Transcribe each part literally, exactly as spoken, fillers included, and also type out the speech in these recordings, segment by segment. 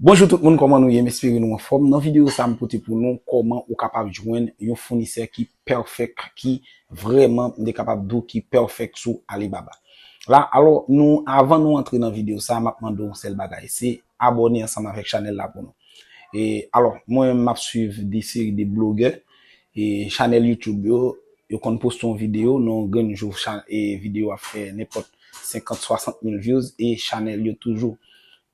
Bonjou tout moun, kòman nou ye? M espere nou anfòm. Nan videyo sa, m pote pou nou kòman ou kapab jwenn yon founisè ki pèfèk, ki vrèman, m te kapab di w ki pèfèk sou Alibaba. La, alò, nou, avan nou antre nan videyo sa, m ap mande w yon sèl bagay, se abòne ansanm avèk chanèl la pou nou. E, alò, mwen menm, m ap swiv de seri de blogè, e chanèl YouTube yo, yo konn poste yon videyo, nan yon grenn jou, cha-, e videyo ap fè nenpòt senkant, swasant mil views, e chanèl yo toujou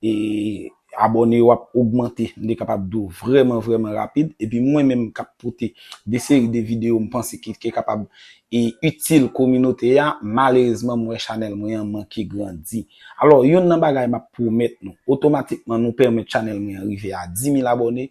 e abòne yo ap ogmante, m te kapab di w vrèman, vrèman rapid. Epi mwen menm k ap pote de seri de videyo m panse ki, ki kapab e itil kominote a, malerezman, m wè chanèl mwen an manke grandi. Alò, youn nan bagay m ap pwomèt nou, otomatikman nou pèmèt chanèl mwen an rive a dis mil abòne,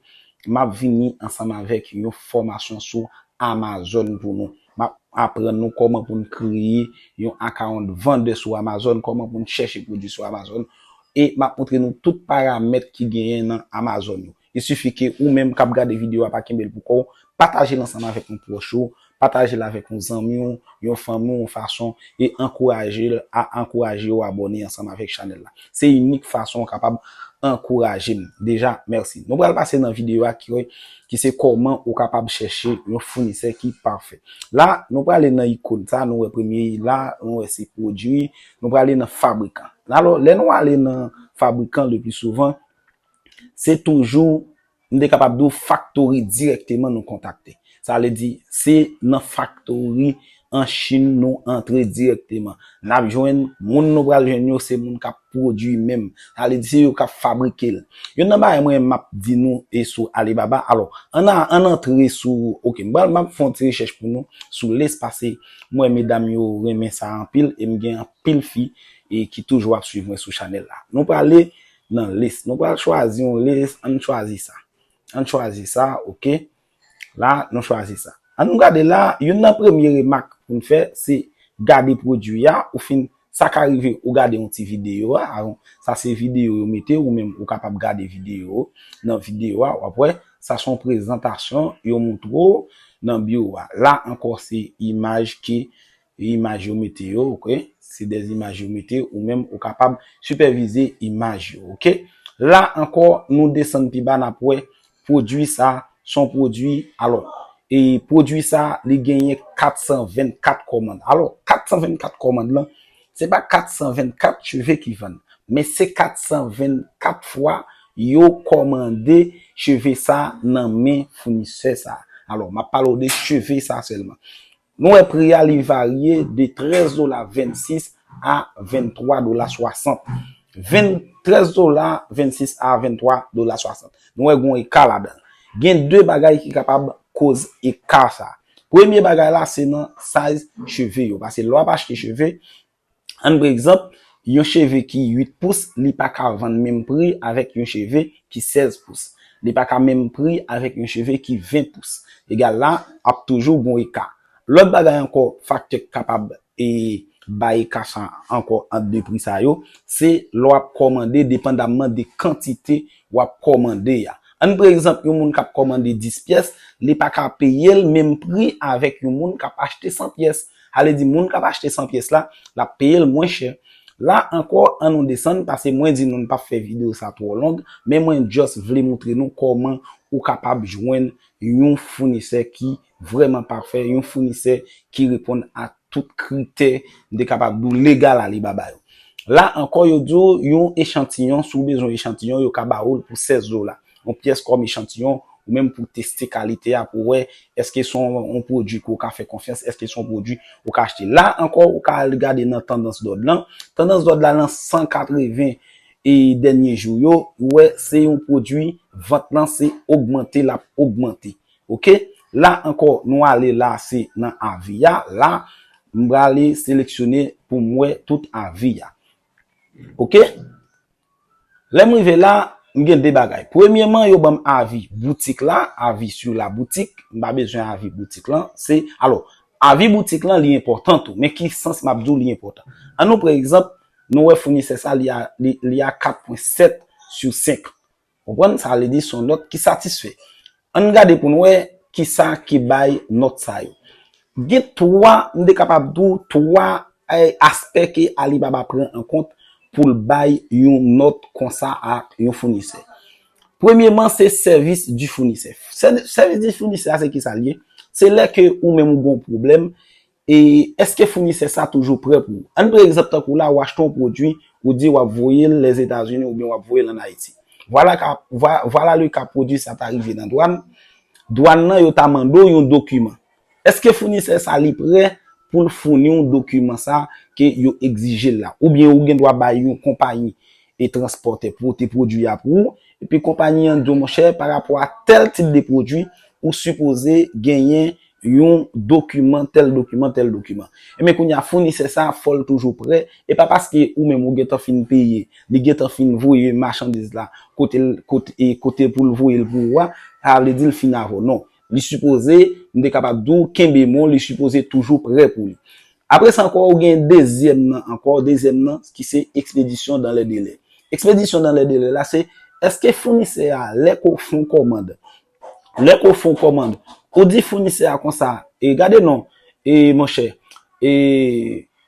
m ap vini ansanm avèk yon fòmasyon sou Amazon pou nou. M ap aprann nou kòman pou n kreye yon akawont vandè sou Amazon, kòman pou n chèche pwodui sou Amazon. E m ap montre nou tout paramèt ki genyen nan Amazon yo. Il suffit ke ou menm k ap gade videyo a pa kenbe l pou kò w, pataje l ansanm avèk yon pwòch ou, pataje l avèk yon zanmi w, yon fanmi w, yon fason, e ankouraje l a ankouraje w abòne ansanm avèk chanèl la. Se inik fason w kapab ankouraje m. Deja, mèsi. Nou pral pase nan videyo a ki, ki se kòman ou kapab chèche yon founisè ki pafè. La, nou prale nan ikòn sa, nou wè premye la, nou wè se pwodui, nou prale nan fabrikan. Alò, lè nou ale nan fabrikan le pli souvan, se toujou, m te kapab di w, faktori dirèkteman nou kontakte. Sa vle di, se nan faktori an Chin nou antre dirèkteman. N ap jwenn, moun nou pral jwenn yo, se moun k ap pwodui menm. Sa vle di, se yo k ap fabrike l. Youn nan bagay mwen m ap di nou e sou Alibaba. Alò, ann a, ann antre sou, ok, m pral, m ap fè yon ti rechèch pou nou sou Lace, paske m wè medam yo renmen sa anpil, e m gen anpil fi e ki toujou ap swiv mwen sou chanèl la. Nou prale nan Lace. Nou pral chwazi yon Lace, ann chwazi sa. Ann chwazi sa, ok. La, nou chwazi sa. Ann nou gade la, youn nan premye remak pou n fè, se gade pwodui a, ou fin, sa ka rive, ou gade yon ti videyo a, sa se videyo yo mete, ou menm ou kapab gade videyo nan videyo a, w ap wè, sa se yon prezantasyon yo montre w nan biwo a. La ankò, se imaj ki, imaj yo mete yo, ok? Se de imaj yo mete, ou menm ou kapab sipèvize imaj yo, ok? La ankò, nou desann pi ba, n ap wè pwodui sa, se yon pwodui, alò, e pwodui sa, li genyen kat san vennkat kòmand. Alò, kat san vennkat kòmand lan, se pa kat san vennkat cheve ki vann, men se kat san vennkat fwa yo kòmande cheve sa nan men founisè sa. Alò, m ap pale w de cheve sa sèlman. Nou wè pri a, li varye de trèz dola vennsis a venntwa dola swasant. Venn, trèz dola vennsis a venntwa dola swasant. Nou wè gen yon eka ladan. Gen de bagay ki kapab koz eka sa. Premye bagay la, se nan size cheve yo. Paske lè w ap achte cheve, ann pran egzanp, yon cheve ki uit pous, li pa ka vann menm pri avèk yon cheve ki sèz pous. Li pa ka menm pri avèk yon cheve ki ven pous. Egal la, ap toujou gen yon eka. Lòt bagay ankò, faktè k kapab e bay eka sa ankò ant de pri sa yo, se lè w ap kòmande depandamman de kantite w ap kòmande a. Ann pran egzanp, yon moun k ap kòmande dis pyès, li pa ka peye l menm pri avèk yon moun k ap achte san pyès. Sa vle di, moun k ap achte san pyès la, l ap peye l mwen chè. La ankò, ann nou desann, paske mwen di nou n p ap fè videyo sa twò long, men mwen just vle montre nou kòman ou kapab jwenn yon founisè ki vrèman pafè, yon founisè ki reponn a tout kritè, m te kapab di w, legal Alibaba yo. La ankò, yo di w yon echantiyon, si w bezwen echantiyon, yo ka ba w l pou sèz dola. Yon pyès kòm echantiyon, ou menm pou teste kalite a, pou wè èske se yon, yon pwodui ke w ka fè konfyans, èske se yon pwodui ou ka achte. La ankò, ou ka al gade nan tandans dòd lan. Tandans dòd la nan san katreven e dènye jou yo, ou wè se yon pwodui, vant lan se ogmante, l ap ogmante. Ok? La ankò, nou ale la, se nan avi a. La, m prale seleksyone pou m wè tout avi a. Ok? Lè m rive la, m gen de bagay. Premyèman, yo ban m avi boutik la, avi sur la boutique. M pa bezwen avi boutik lan. Se, alò, avi boutik lan, li enpòtan tou. Men ki sans m ap di w li enpòtan? Ann nou pran egzanp, nou wè founisè sa, li a, li, li a kat pwen sèt sur senk. Konprann? Sa vle di se yon nòt ki satisfè. Ann gade pou n wè kisa ki bay nòt sa yo. Gen twa, m te kapab di w, twa, eh, aspè ke Alibaba pran an kont pou l bay yon nòt konsa a yon founisè. Premyeman, se sèvis di founisè. Sè- Sèvis di founisè a, se ki sa l ye? Se lè ke ou menm ou gen yon pwoblèm, e èske founisè sa toujou prè pou ou? Ann pran egzanp tankou la, ou achte yon pwodui, ou di w ap voye l Lèzetazini oubyen w ap voye l ann Ayiti. Vwala ka, vwa- vwala le ka pwodui sa ta rive nan dwàn. Dwàn nan, yo ta mande w yon dokiman. Èske founisè sa li prè pou l founi w dokiman sa ke yo egzije l la? Oubyen ou gen dwa bay yon konpayi e transpòtè pote pwodui a pou ou, epi konpayi an di w, monchè, pa rapò a tèl tip de pwodui, ou sipoze genyen yon dokiman, tèl dokiman, tèl dokiman. Ebyen, kounye a, founisè sa, fò l toujou prè. E pa paske ou menm ou gentan fin peye, li gentan fin voye machandiz la kote l- kote, e kote pou l voye l pou ou a, sa vle di l fin avè w. Non. Li sipoze, m te kapab di w, kenbe mo, li sipoze toujou prè pou li. Apre sa ankò, ou gen dezyèm nan ankò, dezyèm nan ki se expédition dans les délais. Expédition dans les délais la, se èske founisè a, lè ke w fè yon kòmand, lè ke w fè yon kòmand, ou di founisè a konsa, e gade non, e monchè, e,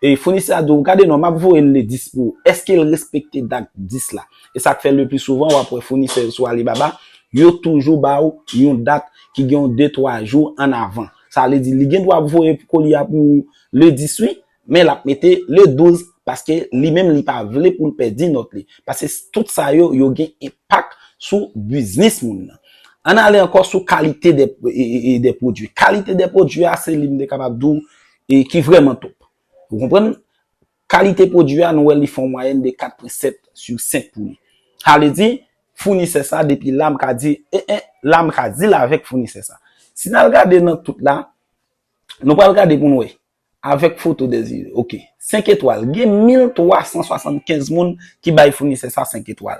e founisè a di w, gade non, m ap voye l le dis pou ou. Èske l respekte dat dis la? E sa k fè le pli souvan, w ap wè founisè yo sou Alibaba, yo toujou ba w yon dat ki gen yon de twa jou an avan. Sa vle di, li gen dwa ap voye koli a pou ou le dis, wi, men l ap mete le douz, paske li menm li pa vle pou l pèdi nòt li. Paske tout sa yo, yo gen enpak sou biznis moun nan. Ann ale ankò sou kalite de, e, e, e, de pwodui. Kalite de pwodui a, se li m te kapab di w, e ki vrèman top. Ou konprann? Kalite pwodui a, nou wè li fè yon mwayèn de kat pwen sèt sou senk pou li. Sa vle di, founisè sa, depi la, m ka di, e, e, la, m ka deal avèk founisè sa. Si n al gade nan tout la, nou pral gade pou n wè. Avèk foto dèzire. Ok. Senk etwal. Gen mil twa san swasannkenz moun ki bay founisè sa senk etwal.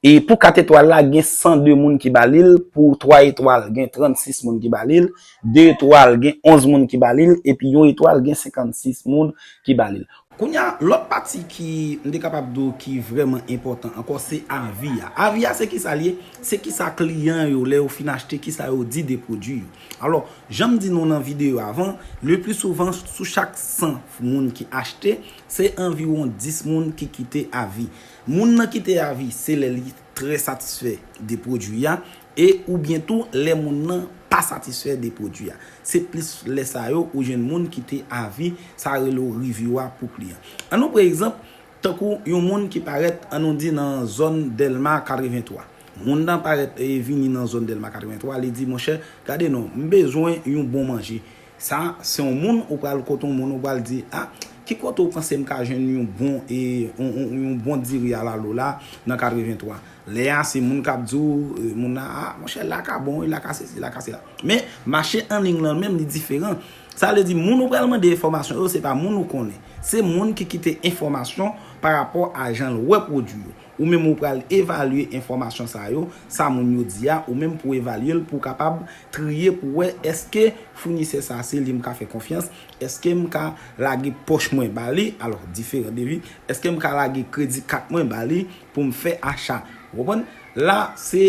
E pou kat etwal la, gen san de moun ki ba li l. Pou twa etwal, gen trannsis moun ki ba li l. De etwal, gen onz moun ki ba li l. Epi yon etwal, gen senkannsis moun ki ba li l. Kounye a, lòt pati ki m te kapab di w ki vrèman enpòtan ankò, se avi a. Avi a, se ki sa l ye? Se ki sa kliyan yo, lè yo fin achte, ki sa yo di de pwodui yo. Alò, jan m di nou nan videyo avan, le pli souvan, sou chak san moun ki achte, se anviwon dis moun ki kite avi. Moun nan kite avi, se lè li trè satisfè de pwodui a, e oubyen tou lè moun nan pa satisfè de pwodui a. Se plis lè sa yo ou jwenn moun kite avi, sa rele w review a pou kliyan. An nou pran egzanp, tankou yon moun ki parèt, an nou di nan zòn Dèlma katrevenntwa. Moun nan parèt e vini nan zòn Dèlma katrevenntwa, li di, monchè, gade non, m bezwen yon bon manje. Sa, se yon moun ou pral kote yon moun ou pral di, a, ki kote ou panse m ka jwenn yon bon, e, yon, yon, yon bon diri alalo la nan katrevenntwa? Lè a, se moun k ap di w, e, moun nan, a, monchè, la ka bon, wi, la ka sesi, la ka sela. Men, mache an liy lan menm, li diferan. Sa vle di, moun ou pral mande enfòmasyon yo, se pa moun ou konnen. Se moun ki kite enfòmasyon pa rapò a jan l wè pwodui yo. Ou menm ou pral evalye enfòmasyon sa yo, sa moun yo di a, ou menm pou evalye l, pou w kapab triye pou wè èske founisè sa se li m ka fè konfyans, èske m ka lage pòch mwen ba li, alò diferan de vi, èske m ka lage kredi kat mwen ba li pou m fè acha. Ou konprann? La, se,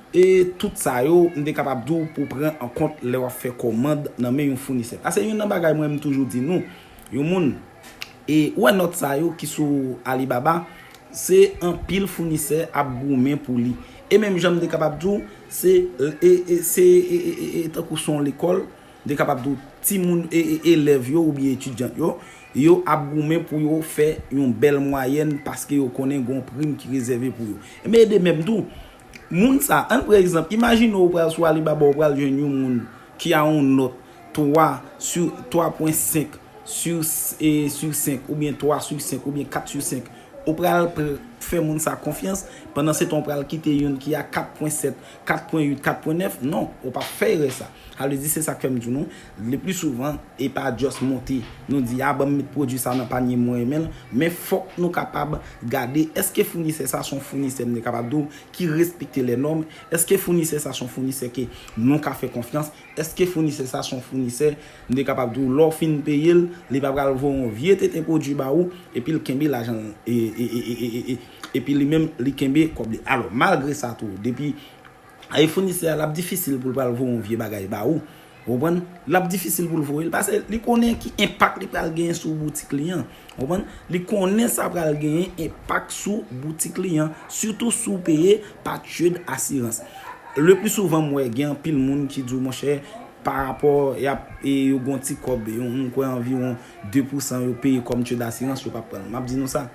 e, tout sa yo, m te kapab di w pou pran an kont lè w ap fè kòmand nan men yon founisè. Paske youn nan bagay mwen m toujou di nou, yon moun, e, ou wè nòt sa yo ki sou Alibaba, se anpil founisè ap goumen pou li. E menm jan m te kapab di w, se, e, e, se, e, e, e, e, tankou se yon lekòl, m te kapab di w, timoun, e, e, elèv yo oubyen etidyan yo, yo ap goumen pou yo fè yon bèl mwayèn paske yo konnen gen yon prim ki rezève pou yo. Ebyen, de menm tou, moun sa, ann pran egzanp, imajine w pral sou Alibaba, ou pral jwenn yon moun ki a yon nòt twa sou, twa pwen senk sou, e, sou senk, oubyen twa sou senk, oubyen kat sou senk. Ou pral pr- fè moun sa konfyans, pandan se tan ou pral kite youn ki a kat pwen sèt, kat pwen uit, kat pwen nèf. Non, ou p ap fè erè sa. Sa vle di, se sa k fè m di nou, le pli souvan, e pa just monte, nou di, a, ban m met pwodui sa nan panye m, mwen renmen l, men fòk nou kapab gade, èske founisè sa se yon founisè, m te kapab di w, ki respekte lè nòm? Èske founisè sa se yon founisè ke nou ka fè konfyans? Èske founisè sa se yon founisè, m te kapab di w, lè w fin peye l, li pa pral voye yon vye tenten pwodui ba ou, epi l kenbe lajan l, e, e, e, e, e, e, epi li menm, li kenbe kòb li. Alò, malgre sa tou, depi, e founisè a, l ap difisil pou l pral voye yon vye bagay ba ou. Ou konprann? L ap difisil pou l voye l, paske li konnen ki enpak li pral genyen sou boutik li an. Ou konprann? Li konnen sa pral genyen enpak sou boutik li an, sitou si w peye pa trade asirans. Le pli souvan, m wè gen anpil moun ki di w, monchè, pa rapò, y ap, e, yo gon ti kòb, yo, m kwè anviwon de pousan yo peye kòm trade asirans, yo p ap pran l. M ap di nou sa,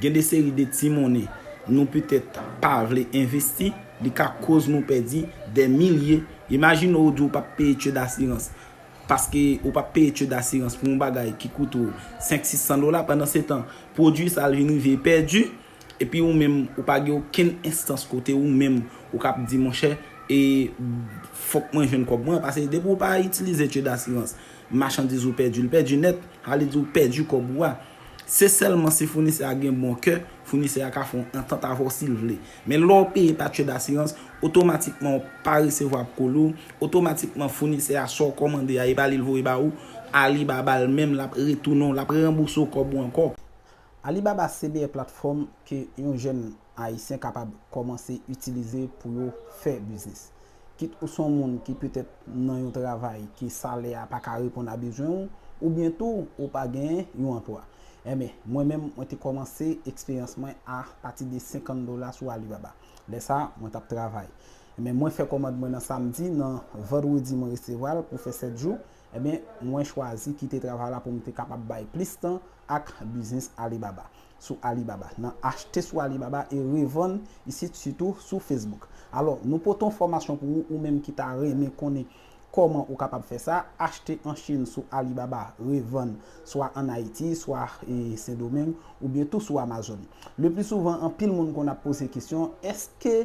gen de seri de ti monnen nou petèt pa vle envesti, li ka koz nou pèdi dè milye. Imajine w di w p ap peye trade asirans, paske ou p ap peye trade asirans pou yon bagay ki koute w senk, sis san dola, pandan se tan, pwodui sa l vin rive pèdi, epi ou menm, ou pa gen okenn enstans kote ou menm, ou k ap di, monchè, e fòk mwen jwenn kòb mwen, paske depi ou pa itilize trade asirans, machandiz ou pèdi, l pèdi nèt, sa vle di ou pèdi kòb ou a. Se sèlman si founisè a gen bon kè, founisè a ka fè yon antant avè w si l vle. Men lè w peye pa trade asirans, otomatikman w pa resevwa kole w, otomatikman founisè a sa w kòmande a, e pa li l voye ba ou, Alibaba l menm l ap retounen w, l ap ranbouse w kòb ou ankò. Alibaba se meyè platfòm ke yon jèn ayisyen kapab kòmanse itilize pou yo fè biznis. Kit ou se yon moun ki petèt nan yon travay ke salè a pa ka reponn a bezwen w, oubyen tou ou pa gen yon anplwa. Enben, mwen menm, mwen te kòmanse eksperyans mwen a pati de senkant dola sou Alibaba. Lè sa a, mwen t ap travay. Enben, mwen fè kòmand mwen nan samdi, nan vandredi mwen resevwa l pou fè sèt jou. Enben, mwen chwazi kite travay la pou m te kapab bay plis tan ak biznis Alibaba. Sou Alibaba, nan achte sou Alibaba e revann isit, sitou sou Facebook. Alò, nou pote yon fòmasyon pou ou, ou menm ki ta renmen konnen kòman ou kapab fè sa, achte an Chin sou Alibaba, revann swa ann Ayiti, swa, e, Sendomeng, oubyen tou sou Amazon. Le pli souvan, anpil moun konn ap poze kesyon, èske,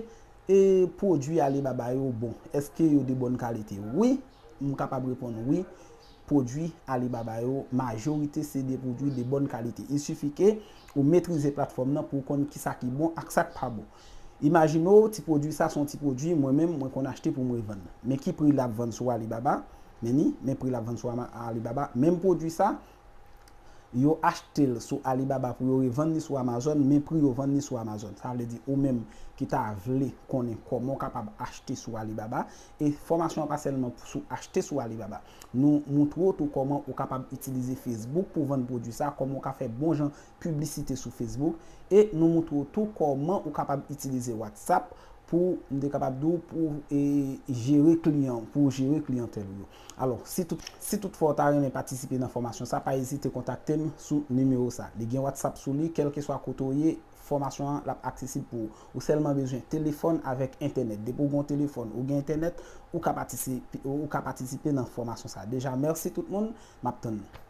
e, pwodui Alibaba yo bon? Èske yo de bòn kalite? Wi, m kapab reponn wi. Pwodui Alibaba yo, majorite se de pwodui de bòn kalite. Il suffit ke ou metrize platfòm nan pou w konn kisa ki bon ak sa k pa bon. Imajine w, ti pwodui sa se yon ti pwodui, mwen menm, mwen konn achte pou m revann. Men ki pri l ap vann sou Alibaba? Men ni, men pri l ap vann sou Ama-, Alibaba. Menm pwodui sa, yo achte l sou Alibaba pou yo revann li sou Amazon, men pri yo vann li sou Amazon. Sa vle di ou menm ki ta vle konnen kòman w kapab achte sou Alibaba. E fòmasyon an pa sèlman sou achte sou Alibaba. Nou moutre w tou kòman ou kapab itilize Facebook pou vann pwodui sa, kòman w ka fè bon jan piblisite sou Facebook. E nou moutre w tou kòman ou kapab itilize WhatsApp pou, m te kapab di w, pou, e, jere kliyan, pou jere kliyantèl ou yo. Alò, si tout, si tout fwa w ta renmen patisipe nan fòmasyon sa, pa ezite kontakte m sou nimewo sa. Li gen WhatsApp sou li, kèlkeswa kote w ye, fòmasyon an l ap aksesib pou ou. Ou sèlman bezwen telefòn avèk entènèt. Depi w gen yon telefòn, ou gen entènèt, ou ka patisipe, ou ka patisipe nan fòmasyon sa. Deja, mèsi tout moun, m ap tann nou.